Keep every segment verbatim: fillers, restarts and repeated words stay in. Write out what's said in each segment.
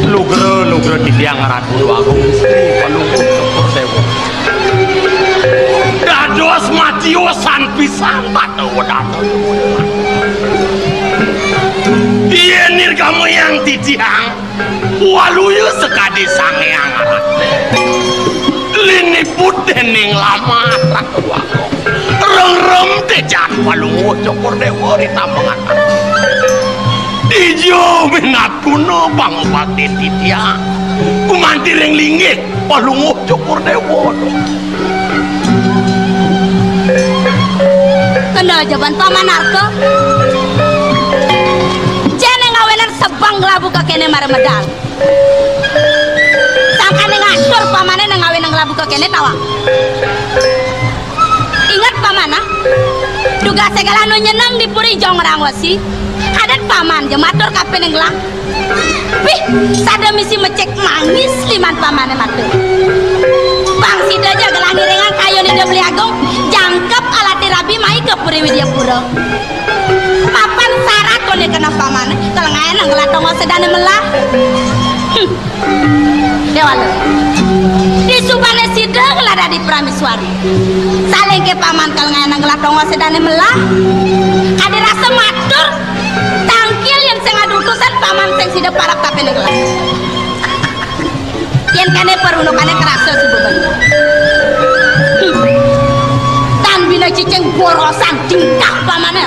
Lugra, lugra titiang Ratu Agung Istri Palungguh Cokor Dewa. Dados matiosan pisan pada wedana. Yen nirgamayang titiang, waluya sakadi Sang Hyang Ratu. Liniput dening lamah Ratu Agung. Rengrem tejan Palungguh Cokor Dewa ri tambangan. Dija minatuna pangubaktin titiang. Gumanti ring linggih Palungguh Cokor Dewa. Kena jaban Paman Arka. Jani ngawinan sebeng labuh ka kene mara medal. Sangkane ngatur pamane nang ngawinang labuh ka kene tawang. Inget paman, ah. Dugase galah nu nyeneng di puri Jong Rangwesi. Adat paman ja matur kapining gelah. Pih, sada misi mecek manis liman pamane matur. Pang sida ja gelah ngiringang kayun Ida Beli Agung, jangkep alati rabi mai ka Puri Widyapura. Mapan sarat kone kena pamane, kalengayan nang gelah tongos sedane melah. Hmm. Dewala. Disubane sida ngelah dadi prameswari. Salengke paman kalengayan nang gelah tongos sedane melah. Adi rasa matur, tangkil yen sing adu utusan paman sing sida parab kapining gelah. Yen kene perunukane kerasa suba banget. Hmm. Tan bina cicing borosan tingkah pamane.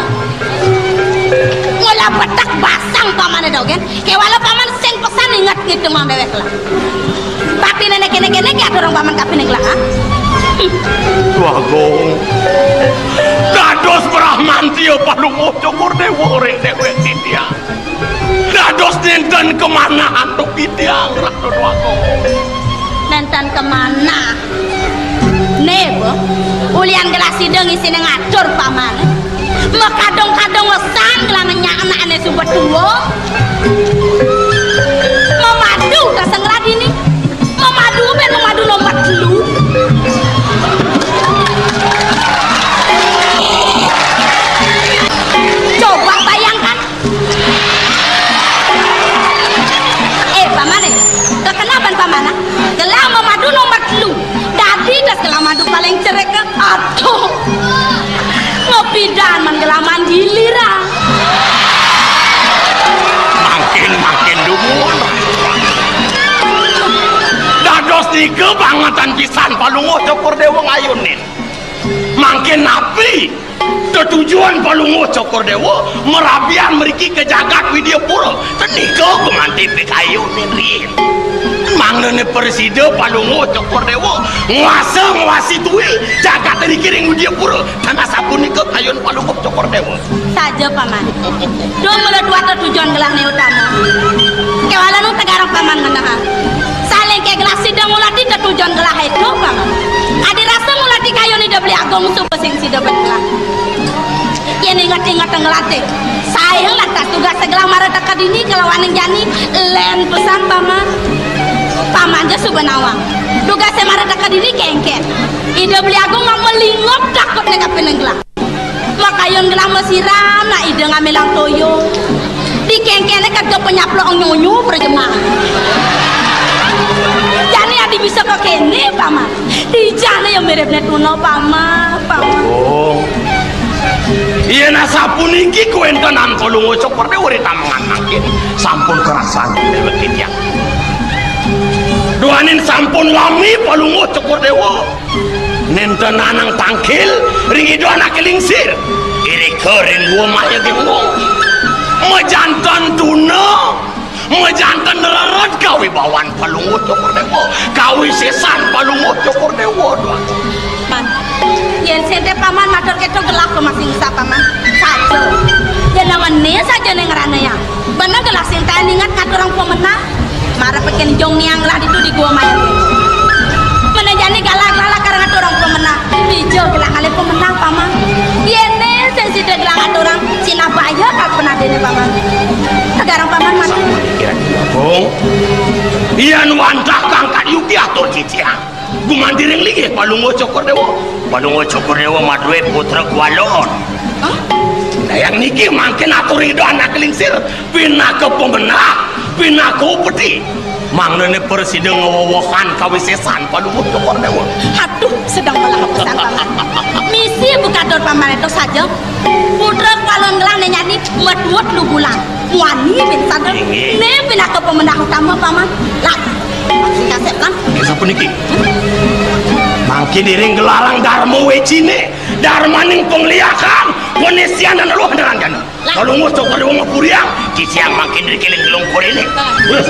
Ngolah betek basang pamane dogen. Kewala paman sing pesan inget ngitung mang dewek lah. Tapi nenek kene-kene ki atur orang paman kapining lah, ha? Hmm. Wah, Gong. Dados Brahmanti ya Palungguh Cokor Dewa ring dewek titiang. Dados nenten kemanah antuk titiang, Ratu Dwagung. Nenten kemanah. Né, Bu, ulian gelah sida ngisine ngatur paman. Makadong-kadong wesan gelah ngenyak anakne suba tua. Mamadu ka sengladini. Mamadu ben mamadu nomor telu. Coba bayangkan. Eh, paman, eh. Kekenapan paman, ah? Gelah mamadu nomor telu. Dadi das gelah madu paling cerek, ah. Aduh. Ngopidan man gelah man giliran. Mangkin, mangkin dumun. Dados nika bangetan pisan Palungguh Cokor Dewa ngayunin. Mangkin napi tetujon Palungguh Cokor Dewa marabian mriki ka jagat Widyapura? Tenika gumanti pikayunin riin. Mangdane prasida Palungguh Cokor Dewa nguasa nguasi tui jagat riki ring Widyapura. Tan asapunika kayun Palungguh Cokor Dewa. Saja, Paman. Duh mula dua tetujon gelahne utama. Kewala nu tegarang Paman ngenah. Saling ke gelah sida ngulati tetujon gelah itu, Paman. Adi rasa ngulati kayun Ida Beli Agung suba sing sida ben gelah. Yen inget-inget ngelatih. Sae lantas tugas segelah mara teka dini kelawaning jani len pesan Paman. Paman ja suba nawang. Tugase mara teka dini kengken. Ida Beli Agung ngapa lingop takutne kapining gelah. Makayun gelah masiram, nak ida ngamilang toyo. Di kengkene kagak penyaplok nyonyo perjemah. Jani adi bisa kok kene, Paman. Di jani yang miripne tuna, Paman, Paman. Oh. Yen asapuniki kuwentenan Palungguh Cokor Dewa ri tamengan mangkin sampun kerasan dewe titiang. Duaning sampun lami Palungguh Cokor Dewa. Nenten anang tangkil ring ida anake lingsir. Irika ring gua maya genggong. Majanten tuna, majanten rered kawibawan Palungguh Cokor Dewa. Kawisesan Palungguh Cokor Dewa. Man, yen sente Paman matur keto gelah ke masing sa Paman. Saja. Yen namane saja ning ranaya. Bener gelah sing taen inget ngaturang pemenang. Mara peken jong niang lah ditu di gua mayang. Mana jani galak lah karang ngaturang pemenang. Dija gelah ngalih pemenang, Paman. Dene Paman. Tegarang Paman mati. Sampun iki, Ratu Agung. Yan wantah kangkat yuki atur titiang. Gumanti ring linggih Palungguh Cokor Dewa. Palungguh Cokor Dewa madué putra kwalon. Hah? Nah, yang niki mangkin atur ida anak lingsir, pinaka pamenah, pinaka upeti. Mangdané prasida ngawewehan kawisésan Palungguh Cokor Dewa. Aduh, sedeng belah pisan, Paman. Misi buka dur Paman itu saja. Putra kwalon gelah nenyani metuut lubulan. Wani bin sadar. Inggih. Né pinaka pamenah utama, Paman. Lah, kasep kan? Inggih, sapuniki. Mangkin iring gelarang darma wéciné, darmaning pangliakan, panisianan roh neranjana. Lah. Kalau ngutuk pada wong puriang, ciciang mangkin dikiling gelung kurine. Lah. Wes.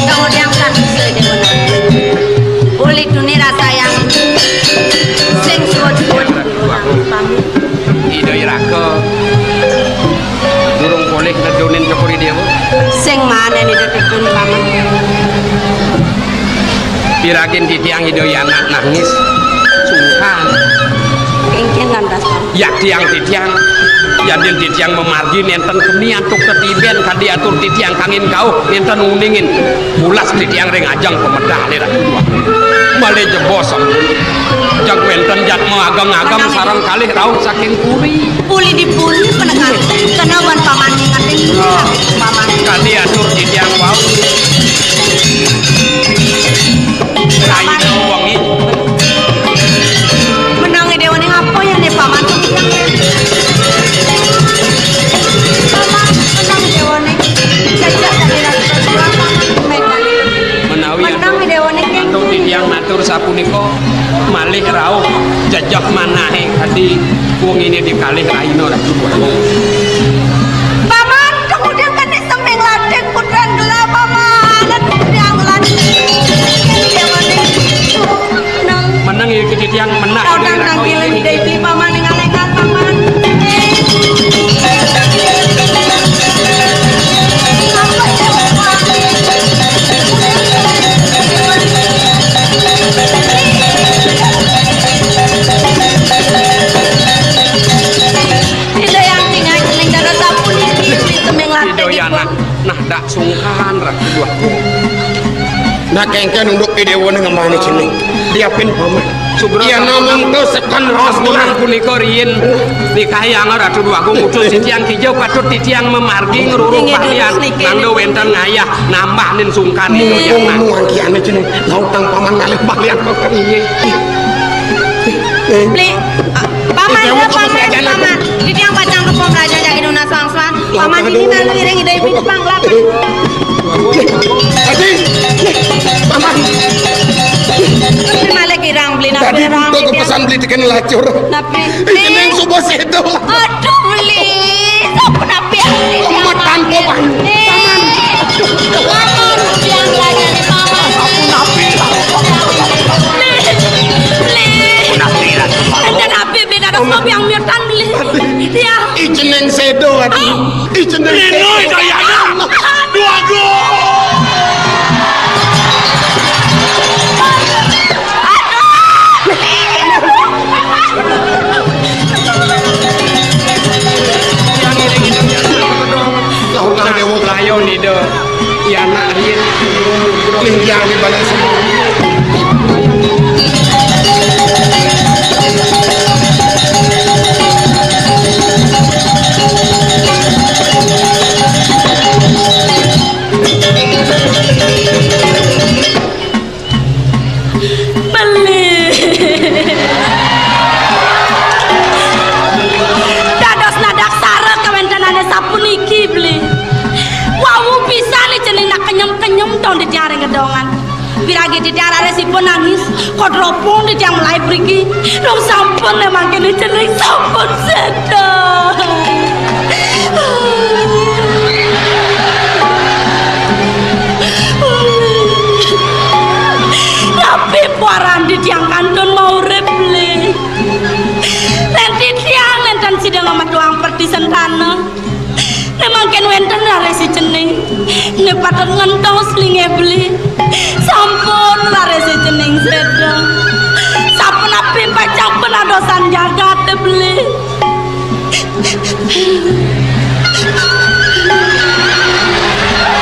Kemudian kan bisa dimenang. Uli duni rasa yang sing suwun-suwun. Ida iraka durung polih nedunin Cokor I Déwa. Sing manen Ida tedun, Paman? Piragin titiang Ida anak nangis sungkan. Kéngkén lantas, Paman? Yak tiang titiang, yadin titiang mamargi nénten keni antuk tetiben kadi atur titiang kangin kauh, nénten uningin. Pulas titiang ring ajeng pamedahné Ratu Déwa. Malih jebos sampun. Jag wénten jadma ageng-ageng sareng kalih rauh saking puri. Puri di puri penekan. Kena wan Paman ngingetin Paman. Kadi atur titiang wau. Rayi wengi. Menang Ida Déwané apa ya né Paman? Paman, menang Ida Déwané. Jajah dari Ratu Paman. Menawi menang Ida Déwané. Antuk titiang matur sapunika, malih rauh jejeh manahé kadi wenginé di kalih rahina Ratu Déwa. Paman, kemudian kan semeng lading putran gelah, Paman. Aduh, yang lading. Menang ya, titiang menang. Kau nang nang ngiling Ida Paman, ngalengkan Paman. Ida yang tinggal celing dada sapuniki, beli temeng lantai. Ida ya, nah, nah, dak sungkan, Ratu. Nah, kéngkén unduk Ida Déwané ngemané cening. Diapin Paman. Sugra. Iya, sampun namung tesekan raos sampun punika riyin nikahi angel Ratu Déwa Agung, utus titiang kija patut titiang mamargi ngruru. Inggih, pahlian durus niki. Mangda wénten ngayah nambah nin sungkan itu ya, mumpung Nak. Muangkiané cening. Lautang Paman ngalih pahlian. Inggih. Beli, ah, Paman, Ida ya, Déwa Paman, Paman. Titiang pacang kepom raja jagi nunas wangsuan. Paman ini malu iring ida ibu panglapan. Adi, Paman. Tapi malah kirang beli napi. Tadi orang tuh pesan beli tekan lacur. Napi? Ini yang subuh situ. Aduh, beli. Sapa napi yang beli? Paman. Paman. Paman, yang lainnya nih, Paman. Aku napi. Beli. Beli. Napi, napi. Ada napi, beli. Ada sapa yang miutan, beli. Ya. Ijeneng sedo, aduh. Ijeneng sedo. Dua gol. Lawan dewa. Layon ida. Ya anak riin. Ning yang di balik semua. Beli. Dados nadaksara kawéntenané sapuniki, beli. Wau pisan ijeneng nak kenyem-kenyem tong di tiang ring gedongan. Piragi titiang rarisipun nangis, kodropong titiang mulai mriki. Rong sampun memang kene jeneng sampun seda. Tapi puaran titiang kantun mau urip, beli. Nen titiang nenten sida ngamatuang perti sentana. Né mangkin wénten raris ijeneng. Né patut ngentos linggih beli. Sampun raris ijeneng séda. Sapunapi pacang penadosan jagat beli.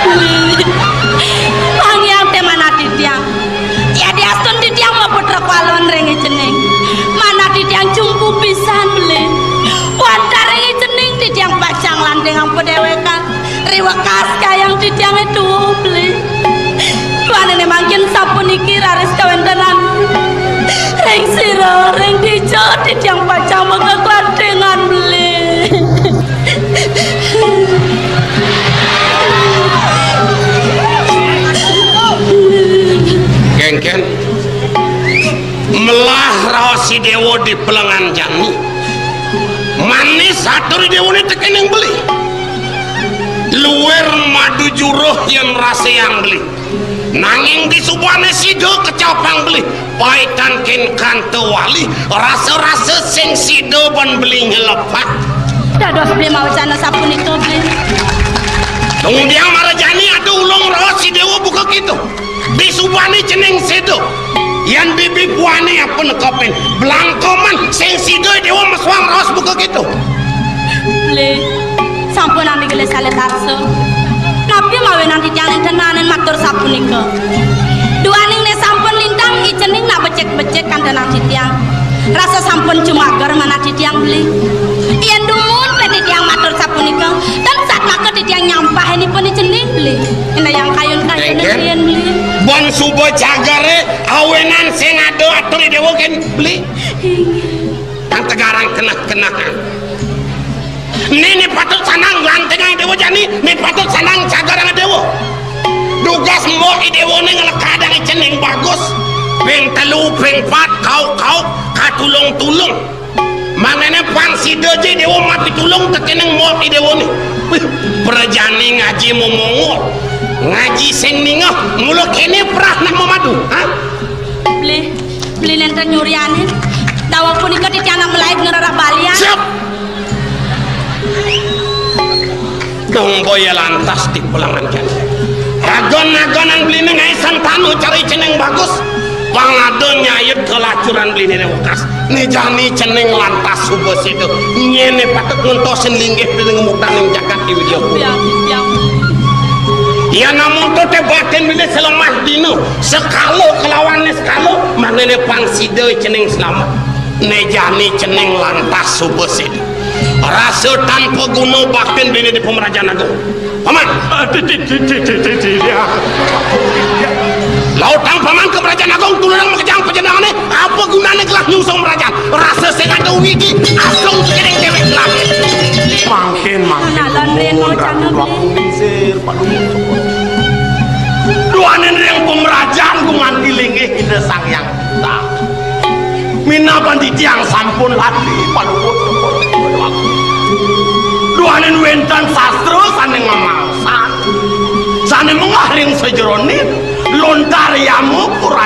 Beli. Pangiang té manah titiang. Yadiastun titiang maputra kwalon ring ijeneng. Manah titiang cumpu pisan beli. Wantah ring ijeneng titiang pacang lantingang padéwékan. Riwekas kayang titiangé tuwuh, beli. Duaning mangkin sapuniki raris kawéntenan. Ring sira, ring dija titiang pacang makaklantingan, beli. Kénkén, melah raos Sidéwa di pelengan jani. Manis atur Déwané tekéning beli. Luir madu juruh yén raséang beli. Nanging disubané sida kecapang beli. Paitan kén kanta wali, rasa-rasa sing sida ban beli nyelepat. Dados beli mawacana sapunika, beli. Tungdiang marajani ada ulung raos Sidéwa buka kéto. Disubané jeneng séda. Yan bibi buané apa nekepin. Blangkoman sing sida Déwa mesuang raos buka kéto. Beli, sampun nami gelis salih tarsa. Napi mawinan titiang nénten nanen matur sapunika. Duaning né sampun lintang ijening nak becik-becik kantenang titiang. Rasa sampun jumager manah titiang beli. Yén dumun pé titiang matur sapunika, tan satmaka titiang nyampahinipun ijening beli. Éndah yang kayun-kayun Éngkén? Riin beli. Bon suba jagaré awinan sing ada atur Déwa kén beli. Inggih. Nang tegarang kenah-kenahan. Né, né patut sanang lantingang Déwa jani, né patut sanang jagarang Déwa. Dugas mbok Déwané nglekadang ijening bagus. Ping telu, ping pat, kauk-kauk, katulung-tulung. Mangdané pang sida ja Déwa mapitulung tekéning mbok Déwané. Wih, prajani ngaji momongol. Ngaji sing ningeh, mula kéné prah nak mamadu, ha? Beli, beli nénten nyurianin. Daweg punika titiang nak malaib ngrereh balian. Siap. Dong boya lantas di pelengan jani. Agon-agonan beliné ngaé sentana cara ijening bagus. Pang ada nyayut kalacuran beliné wekas. Né jani ijening lantas suba sida. Nyén né patut ngentosin linggih beliné ngemutaning jagat di Widya Pura. Yan amonto té batin beliné selemah dina, sekala kelawan né sekala, mangdané pang sida ijening selamet. Né jani ijening lantas suba sida. Rasa tanpa guna baktin beliné di Pamrajan Agung. Paman. Ah, ti, ti, ti, ti, ti, ti, ti, ya. Lautang Paman ka Pamrajan Agung, tulurang makejang panjenengané, apa gunané gelah nyungsung mrajan? Rasa sing ada wigi, asung kéning déwék gelah. Mangkin, mangkin. Nah, lan Rena Candem. Duaning ring pemrajan gumanti linggih Ida Sang Hyang Widi. Minab titiang sampun lali paluhut. Duaning wénten sastra sané ngamangsan, sané menggah ring sajeroning lontar yama pura